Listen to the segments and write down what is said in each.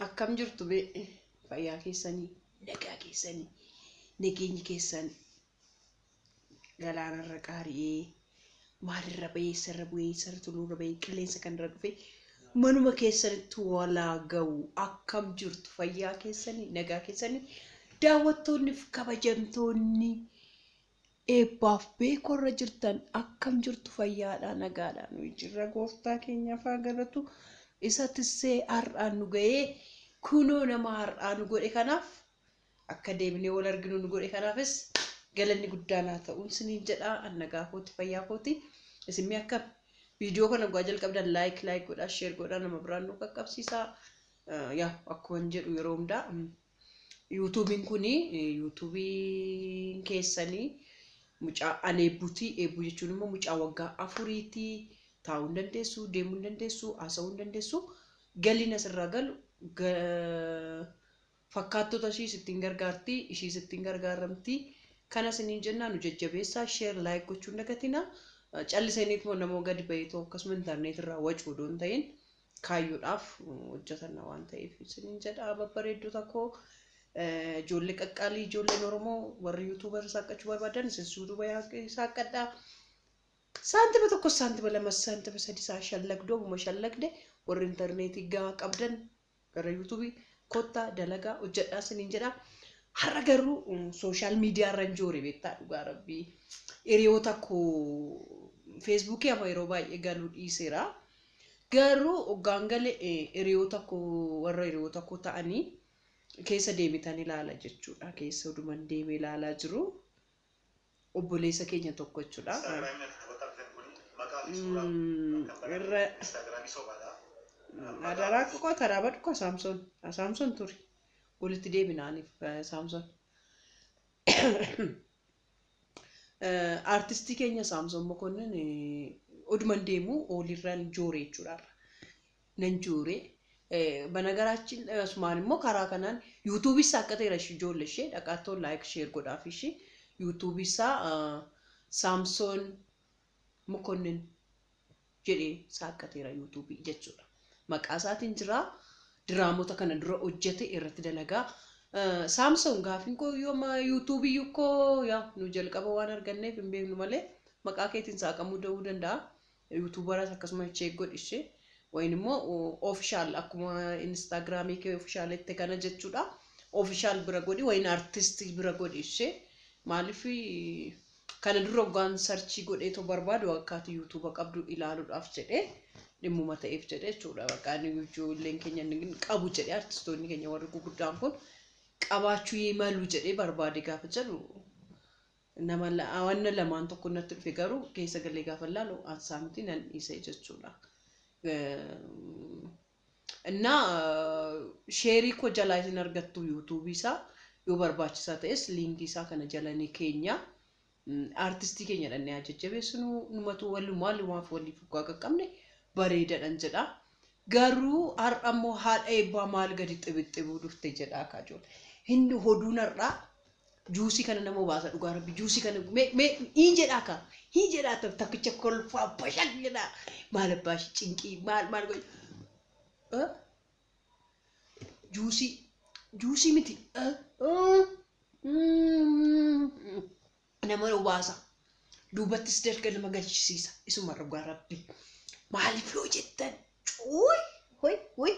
Akkam jirtu bee fayyaa keessanii, nagaa keessanii, nageenyi keessan galaanarra qaari'ee, maalirra ba'ee, sarara bu'ee, sarara tuluurra ba'ee, qilleensa kanarra dhufe manuma keessanitti walaa ga'u. Akkam jirtu fayyaa keessanii, nagaa keessanii, daawwattoonni fi kabajamtoonni eebbaaf beekorra jirtan akkam jirtu fayyaadha, nagaadha. Nuyi jirra, gooftaa keenyaaf haa galatu. Isa tissee har'aan nu ga'ee, kunoo nama har'aa nu godhe kanaaf, akka deebinee wal arginu nu godhe kanaafis galanni guddaan haa ta'uun siniin jedha. An nagaa kooti, fayyaa kooti. Isin mee akka viidiyoo kana dhugaa jalqabdan like like godhaa, share godhaa, nama biraan nu qaqqabsiisaa. Yaa akkuma jedhu yeroo hundaa yuutuubiin kuni yuutuubiin keessanii mucaa an eebbuuti. Eebbuu jechuun immoo mucaa waggaa 4ti. Taa'uu hin dandeessu, deemuu hin dandeessu, haasa'uu hin dandeessu. Galiin asirraa galu fakkaattota ishiis ittiin gargaarti, ishiis ittiin gargaaramti. Kana isiniin jennaa, nu jajjabeessaa, share like gochuu hin dagatina. Callisaniituma nama gadi baheetoo akkasuma intarneet irraa wacuu odoo hin ta'in kaayyoodhaaf hojjetanna waan ta'eef isiniin jedha. Babbareeddota koo, ijoollee qaqqaalii, ijoolleen Oromoo warri yuutuubar saaqqachuu barbaadan, isin yuutuuba saaqqadhaa. Saantima 1, saantima 2, saantima 3 isaa shallagdoo obuma shallagde, warri intarneetii gahaa qabdan gara yuutuubii kottaa dalagaa hojjedhaa isiniin jedha. Har'a garuu social media irra hin joore beektaa, dhugaa rabbii. Hiriyoota koo feesbuukii amma yeroo baay'ee galuu dhiiseera. Garuu hoggaan gale hiriyoota koo, warra hiriyoota koo ta'anii keessa deemitan ilaala jechuudha. Keessa oduman deemee ilaalaa jiru. Obboleessa keenya tokko jechuudha. Irra adaraa qoqoo karaa badhu Saamsoon. Saamsoon ture. Walitti deebinaaniif Saamsoon. Aartistii keenya Saamsoon Mokonnin oduman deemu olirraan joore jechuudha. Nan joore. Banagaraachin asumaan immoo karaa kanaan yuutuubii isaa akka ta'eera ijoollee ishee dhaqaattoo like share godhaaf ishee yuutuubii isaa Saamsoon Mokonnin jedhee saaqqateera yuutuubii jechuudha. Maqaa isaatiin jira. Diraamota kana dura hojjete irratti dalagaa. Saamsoon, gaafiin koo yooma yuutuubii koo yaa nu jalqaba waan arganneef hin beeknu malee maqaa keetiin saaqamuu da'uu danda'a. Yuutuubaras akkasuma check godhi ishee. Wayin immoo official akkuma instaagiraamii kee officialitti kana jechuudha. Official bira godhi, wayin artistii bira godhi ishee. Maaliif kana dura hoggaan search godheetoo barbaadu akkaati yuutuuba qabdu ilaaluudhaaf jedhee dhimmuma ta'eef jedhee jechuudha. Bakka ijoolleen keenya qabu jedhee, artistoonni keenya warri gurguddaan kun qabaachuu malu jedhee barbaade gaafa jedhu nama wanna lamaan tokko natti dhufe, garuu keessa galee gaafa ilaalu ansaa miti, nan dhiise jechuudha. Innaa share koo jalaa isin argattu yuutuubii isaa, yoo barbaachisaa ta'es liinkii isaa kana jala ni keenya. Aartistii keenya dhannee haa jajjabeessinu, numatu walumaa lumaaf waliif dhugaa qaqqabne bareedaadhan jedha. Garuu har'a immoo haadha eebbaa maal gadi xibixxibuu dhufte jedha akka ijoollee. Inni hoduun har'aa juusii kana nama baasa, dhugaa rabbi, juusii kana mee mee hin jedhaa ka hin jedhaa, takkicha kolfaa bashaq jedhaa, maal abbaa ishee cinqii maal maal godhe juusii juusii miti nama obaasa, duubattis darga nama galchisiisa isuma, dhugaa rabbi. Maaliif yoo jettan, cuuy hoy hoy,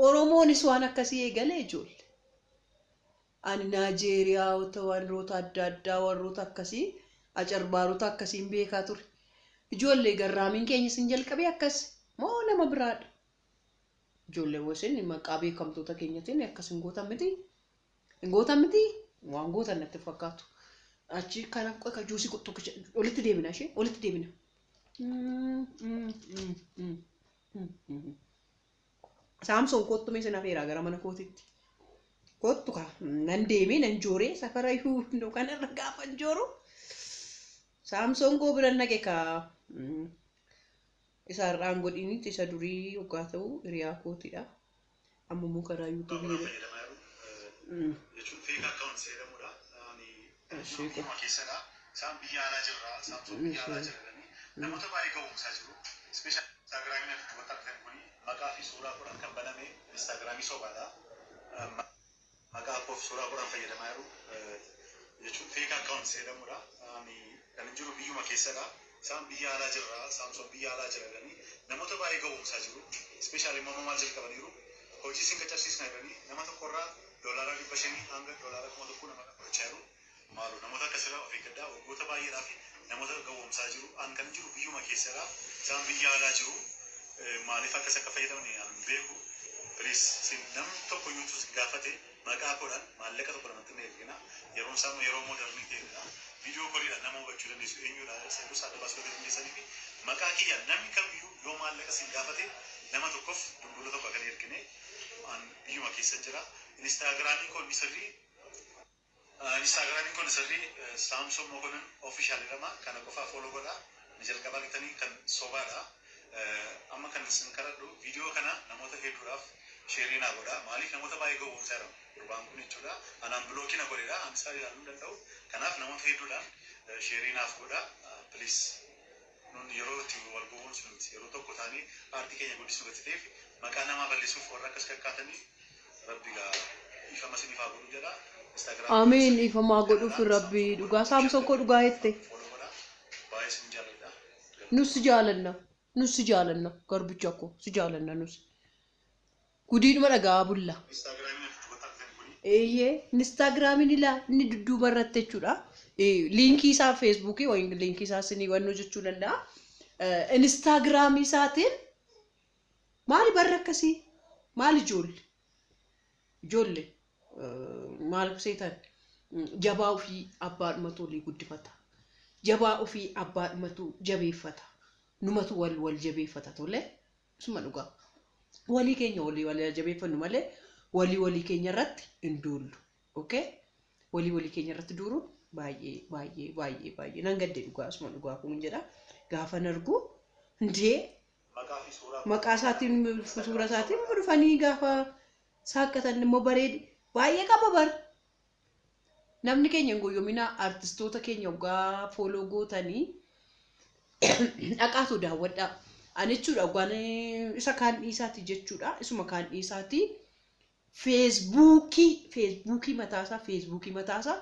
Oromoonis waan akkasii eegalee ijoollee. Ani Naajeeriyaa warroota adda addaa, warroota akkasii, acarbaarota akkasiin beekaa ture. Ijoollee, garraamiin keenya isin jalqabee akkas moo nama biraadha? Ijoollee, isin maqaa beekamtoota keenyatiin akkas hin gootan miti. Hin gootan miti, waan gootan natti fakkaatu. Achi kanaaf qofa juusii tokkicha walitti deebina, ishee walitti deebina. Saamsoon, kottu mee, sin afeeraa gara mana kootitti. Kottu kaa, nan deemee nan jooree safara iyyuu kanarra gaafa jooru Saamsoon koo bira naqe kaa. Isa har'aan godhinitti isa durii hoggaa ta'u hiriyaa kootidha. Amma immoo karaa yuutuubii jechuun fake account jedhamudha. Ani biyya keessadha. Isaan biyya alaa jirra. Saamsoon biyya alaa jira jedhanii namoota baay'ee ga'umsaa jiru. Special Instaagiraamiin ati dubbatti argitan kuni Maqaa fi suuraa kudhan kan baname Instaagiraamii sobaadha. Maqaa koo fi suuraa kudhan fayyadamaa jiru jechuun fake account jedhamudha. Ani kan jiru biyyuma keessadha. Isaan biyya alaa jirra. Saamsoon biyya alaa jira jedhanii namoota baay'ee gowwoomsaa jiru. Especially immoo maal jalqabaniiru, hojii isin qacarsiisna jedhanii nama tokkorraa $500 hanga $1,000 nama fudhachaa jiru. Maaloo, namoota akkasirraa of eeggadhaa. Waggoota baay'eedhaa fi namoota gowwoomsaa jiru. An kan jiru biyyuma keessadha. Isaan biyya alaa jiru. Maaliif akkas akka fayyadaman ani hin beeku. Please, sin namni tokko iyyuu isin gaafate maqaa koodhaan maallaqa tokko namatti hin ergina. Yeroon isaa yeroo modern ta'edha. Video calliidhaan nama hubachuu dandeessu, eenyudha seeruu isaa adda baasuu dandeessanii fi maqaa kiyyaan namni kamiyyuu yoo maallaqa isin gaafate nama tokkoof dunduula tokko akka hin ergine. An biyyuma keessa jira. Instaagiraamiin koo inni sirrii Saamsoon Mokonin Official jedhama. Kana qofaa follow godha. Inni jalqaba argitanii kan sobaadha. Amma kan isin kadhadhu, viidiyoo kana namoota hedduudhaaf share naa godha. Maaliif, namoota baay'ee gowwoomsaa jira gurbaan kun jechuudha. Anaan block na godheedha. Ani isaa ilaaluu hin danda'u. Kanaaf namoota hedduudhaan share naaf godha. Please. Nun yeroo itti wal gowwoomsinu miti. Yeroo tokko taanee aartii keenya guddisnu gati ta'eef maqaa namaa balleessuuf warra akkas kakkaatanii rabbi gaa ifama isiniif haa godhu jedha. Amiin, ifamaa godhuuf rabbi. Dhugaa Saamsoon koo, dhugaa jette. Follow godha. Baay'ee isin jaalladha. Nus si jaalanna. Nus si jaalanna. Garbicha koo, si jaalanna nus. Gudiidhuma dhagaa bulla. Instaagiraamiin dudduubatti argitan kuni Eeyyee, Instaagiraamiin ilaa inni dudduuba irratti jechuudha. Liinkii isaa Feesbuukii yookiin liinkii isaa isinii wannoo jechuu danda'a. Instaagiraamii isaatiin maali barri akkasii? Maali ijoollee? Ijoollee maal seetan? Jabaa ofii abbaadhumatu olii guddifata. Jabaa ofii abbaadhumatu jabeeffata. Numatu wal wal jabeeffata tole. Isuma dhugaa. Walii keenya walii wal jabeeffannu malee walii walii keenya irratti hin duullu. Okay? Walii walii keenya irratti duuluun baay'ee baay'ee baay'ee baay'ee nan gadde dhugaa, isuma dhugaa kun jedha. Gaafan argu ndee maqaa fi suuraa maqaa isaatiin, suura isaatiin dhufanii gaafa saaqqatan immoo bareedi baay'ee qaba bar. Namni keenya hin goyyomina, artistoota keenya waggaa follow gootanii dhaqaatu daawwadhaa. Ani jechuudha waggaan isa kaan dhiisaati jechuudha. Isuma kaan dhiisaati. Feesbuukii mataasaa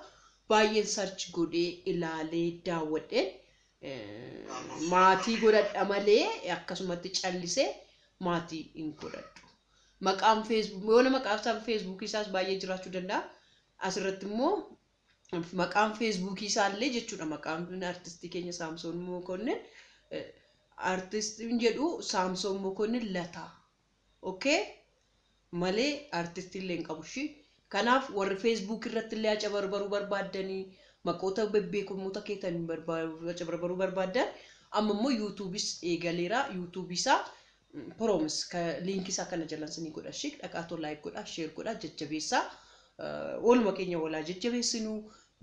baay'een search godhee ilaalee daawwadheen maatii godhadha malee akkasumatti callisee maatii hin godhadhu. Maqaan feesbuuk yoona maqaan isaa feesbuukii isaas baay'ee jiraachuu danda'a. Asirratti immoo maqaan feesbuukii isaallee jechuudha, maqaan artistii keenya Saamsoon Mokonnin, artistiin jedhu Saamsoon Mokonnin Lataa. Okay? Malee artistii illee hin qabu ishii. Kanaaf warri feesbuuk irratti illee acabarbaruu barbaaddanii, maqoota bebbeekamoota keetan acabarbaruu barbaaddan, amma immoo yuutuubis eegaleera. Yuutuubii isaa promise liinkii isaa kana jalan sinii godha ishii, dhaqaatoo like godha, share godha, jajjabeessaa. Waluma keenya walaa jajjabeessinu.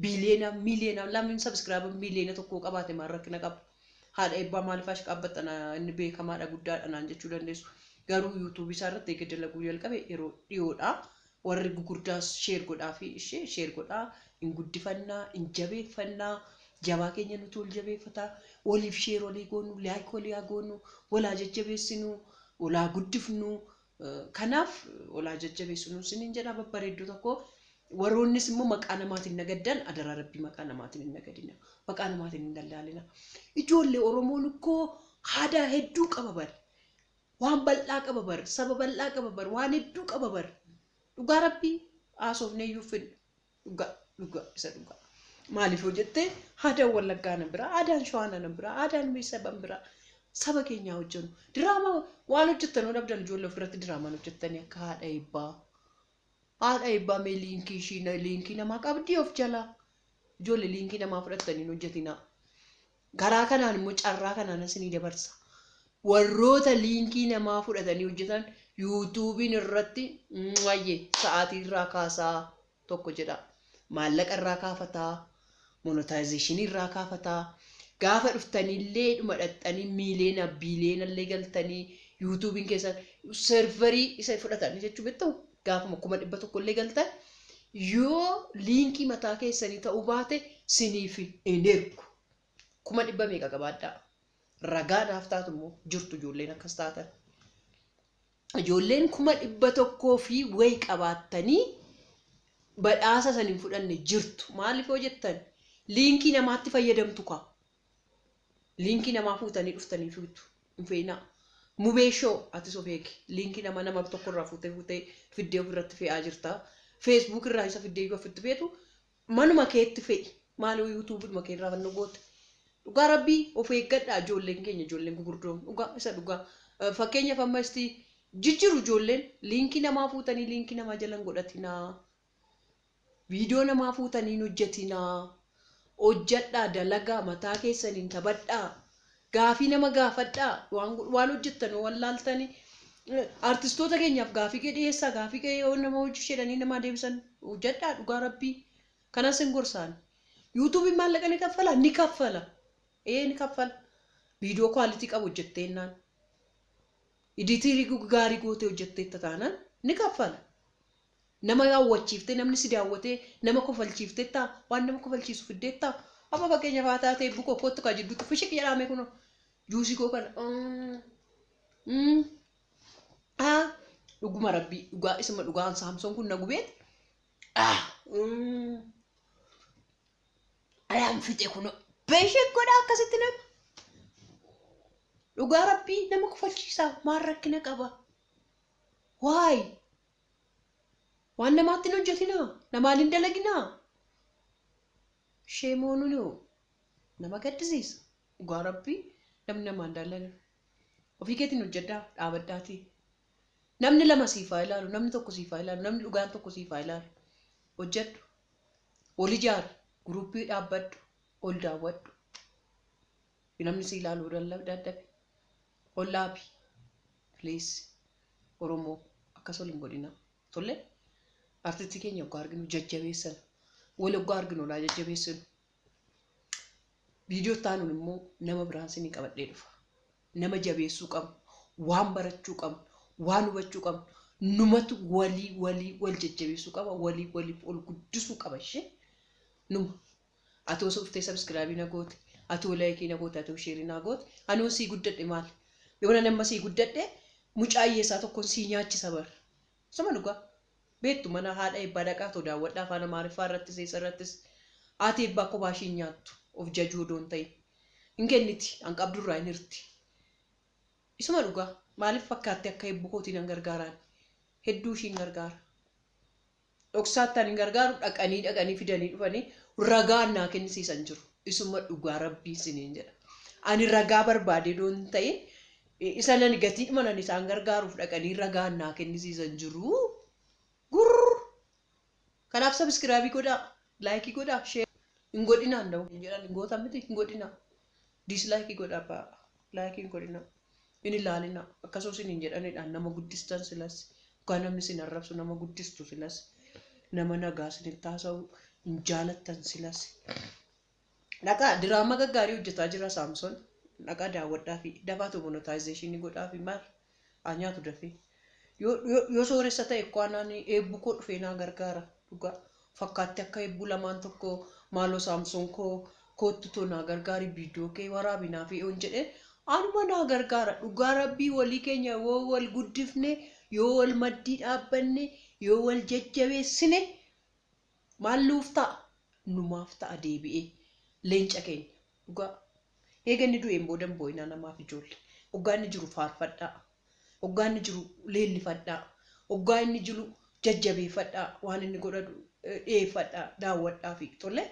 Biiliyoona, miiliyoona lamni subscribe 1 miiliyoona qabaate maal rakkina qaba? Haadha eebbaa maaliif achi qaabbattana, inni beekamaadha, guddaadha naan jechuu dandeessu. Garuu yuutuubii isaa irratti eega dalaguu jalqabe yeroo dhiyoodha. Warri gugurdaas share godhaa fi ishee share godhaa, hin guddifannaa, hin jabeeffannaa. Jabaa keenya nuti wal jabeeffataa, waliif share walii goonu, like walii haa goonu, walaa jajjabeessinu, walaa guddifnu. Kanaaf walaa jajjabeessinu isiniin jedha babbareedduu tokko. Warroonnis immoo maqaa namaatiin nagaddan, adaraa rabbii, maqaa namaatiin hin nagadina. Maqaa namaatiin hin daldaalina. Ijoollee Oromoon ikkoo aadaa hedduu qaba bar. Waan bal'aa qaba bar. Saba bal'aa qaba bar. Waan hedduu qaba bar. Dhugaa rabbii haasofnee iyyuu fidnu. Dhugaa, dhugaa, isa dhugaa. Maaliif yoo jette, aadaan Wallaggaa nan biraa, aadaan Shawaa nan biraa, aadaan saban biraa. Saba keenyaa hojjennu. Diraamaa waan hojjettan yoo dhabdan, ijoollee, ofirratti diraamaan hojjettanii akka haadha eebbaa. Haadha eebbaa mee liinkii ishii, liinkii namaa qabdii of jalaa. Ijoollee, liinkii namaa fudhattanii hin hojjetinaa. Karaa kanaan immoo carraa kanaan isinii dabarsa. Warroota liinkii namaa fudhatanii hojjetan yuutuubiin irratti wayyee sa'aatii irraa kaasaa tokko jedha. Maallaqa irraa kaafataa, monetization irraa kaafataa. Gaafa dhuftaniillee dhuma dhaxxanii miiliyoona biiliyoona illee galtanii yuutuubiin keessan serverii isa fudhatan jechuu beektu, gaafuma 100,000 illee galtan yoo liinkii mataa keessanii ta'uu baate siniif hin ergu. 100,000 meeqa qabaadhaa. Ragaa naaf taatu immoo jirtu ijoolleen akkas taatan. Ijoolleen 100,000 fi wayi qabaattanii badhaasa san hin fudhanne jirtu. Maaliif yoo jettan liinkii namaatti fayyadamtu kaa. Liinkii namaa fuutanii dhuftanii fuutu. Hin feenaa. Mubeeshoo atis of eegi. Liinkii nama nama tokkorraa fuutee fuutee fiddee ofirratti fe'aa jirta. Feesbuuk irraa isa fiddee yoo ofitti feetu manuma keetti fe'i. Maaloo yuutuubuma kee irraa fannoo goote. Dhugaa rabbii of eeggadhaa ijoolleen keenya ijoolleen gurguddoon dhugaa isa dhugaa. Fakkeenyaaf amma isti jijjiiru ijoolleen liinkii namaa fuutanii liinkii namaa jalan godhatinaa. Viidiyoo namaa fuutanii hin hojjetinaa. Hojjedhaa dalagaa mataa keessaniin taphadhaa. Gaafii nama gaafadhaa. Waan hojjettan waan laaltanii. Artistoota keenyaaf gaafii kee dhiyeessaa gaafii kee yoo nama hojii jedhanii namaa deebisan hojjedhaa dhugaa rabbii. Kanas hin gorsaan. Yuutuubiin maallaqa ni kaffala? Ni kaffala. Ee ni kaffala. Viidiyoo kwaalitii qabu hojjettee jennaan. Iditiirii gaarii gootee hojjetteetta taanaan ni kaffala. Nama hawwachiiftee namni si daawwatee nama kofalchiifteetta waan nama kofalchiisu fiddeetta. Amma fakkeenyaaf haa taatee bukoo kottu kaa jidduutti fishik jedhame kun juusii koo kana. Dhuguma rabbii dhugaa isuma dhugaan saamsoon kun na gubeet. Alaan fixe kun beeshee godha akkasitti nama. Dhugaa rabbii nama kofalchiisaa maal rakkina qaba? Waay! Waan namaatti hin hojjetinaa? Namaan hin dalaginaa? Sheemoonuun nama gaddisiisa. Dhugaa rabbii namni namaan dalagu. Ofii keetiin hojjedhaa dhaabadhaatii. Namni lama siif haa ilaalu, namni tokko siif haa ilaalu, namni dhugaan tokko siif haa ilaalu. Hojjedhu. Ol ijaari. Guruppii dhaabbadhu. Ol daawwadhu. Namni si ilaaluu dadhabe. Ol dhaabi. Please. Oromoo akkas ol hin godhinaa. Tolle? Artistii keenya hoggaa arginu jajjabeessana. Wal hoggaa arginu olaa jajjabeessinu. Viidiyoo taanuun immoo nama biraan sinii qabadhee dhufa. Nama jabeessuu qabnu, waan barachuu qabnu, waan hubachuu qabnu, numatu walii walii wal jajjabeessuu qaba, walii waliif ol guddisuu qaba ishee. Numa. Ati osoo dhuftee sabskraabii na goote, ati laayikii na goote, ati sheerii na goote, ani sii guddadhe maal? Yoo nan amma sii guddadhe mucaa hiyyeessaa tokkoon sii nyaachisa bara. Suma dhugaa. Beektu mana haadha eebbaa dhaqaa too daawwadhaa afaan Amaariffaa irrattis eessa irrattis haati eebbaa kophaa ishii nyaattu of jajuu odoo hin ta'in. Hin kenniti an qabdurraa hin hirti. Isuma dhugaa maaliif fakkaatte akka eebbu kootiin an gargaaraan hedduu ishiin gargaara. Dhoksaatti an hin gargaaru dhaqanii dhaqanii fidanii dhufanii ragaa naa kennisiisan jiru. Isuma dhugaa rabbii isiniin jedha. Ani ragaa barbaadee odoo hin ta'in isa nani gatii manan isaan gargaaruuf dhaqanii ragaa naa kennisiisan jiru. Gurr! Kanaaf sabiskiraabii godhaa, laayikii godhaa, sheer hin godhinaa hin da'u. Jedhan hin gootan miti hin godhinaa. Diislaayikii godhaa ba'a. Laayikii hin godhinaa. Hin ilaalinaa. Akkasuma isin hin jedhanidhaan nama guddistan silas. Yookaan namni isin arrabsu nama guddistu silas. Nama nagaa isinitti haasa'u hin jaalattan silas. Dhaqaa diraama gaggaarii hojjetaa jira Saamson. Dhaqaa daawwadhaa fi dafaatu monetaayizeeshinii godhaa fi maal haa nyaatu dafee. Yoo sooressa ta'e koo anaan eebbu koo dhufee naa gargaara dhugaa. Fakkaatti akka eebbuu lamaan tokko maaloo Saamson koo koottu too naa gargaari viidiyoo kee waraabi naa fi yoon jedhee anuma naa gargaara dhugaa rabbii walii keenya yoo wal guddifne yoo wal maddii dhaabbanne yoo wal jajjabeessine maal nuuf ta'a? Numaaf ta'a deebi'ee leenca keenya dhugaa. Eega inni du'een booda hin boo'inaa namaaf ijoollee. Hoggaa inni jiru faarfadhaa. Hoggaa inni jiru leellifadhaa. Hoggaa inni jiru jajjabeeffadhaa. Waan inni godhatu dhiyeeffadhaa. Daawwadhaa fi tolle.